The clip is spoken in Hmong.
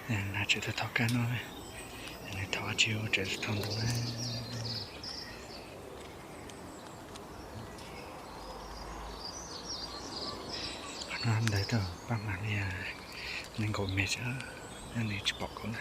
Nws tseem tau thov kab no, nws thov tsis ua tseem tau ntau na. Qhov no ntawd rau pab mam li nees nkaum mev xwb, nws tsis pom kuv na.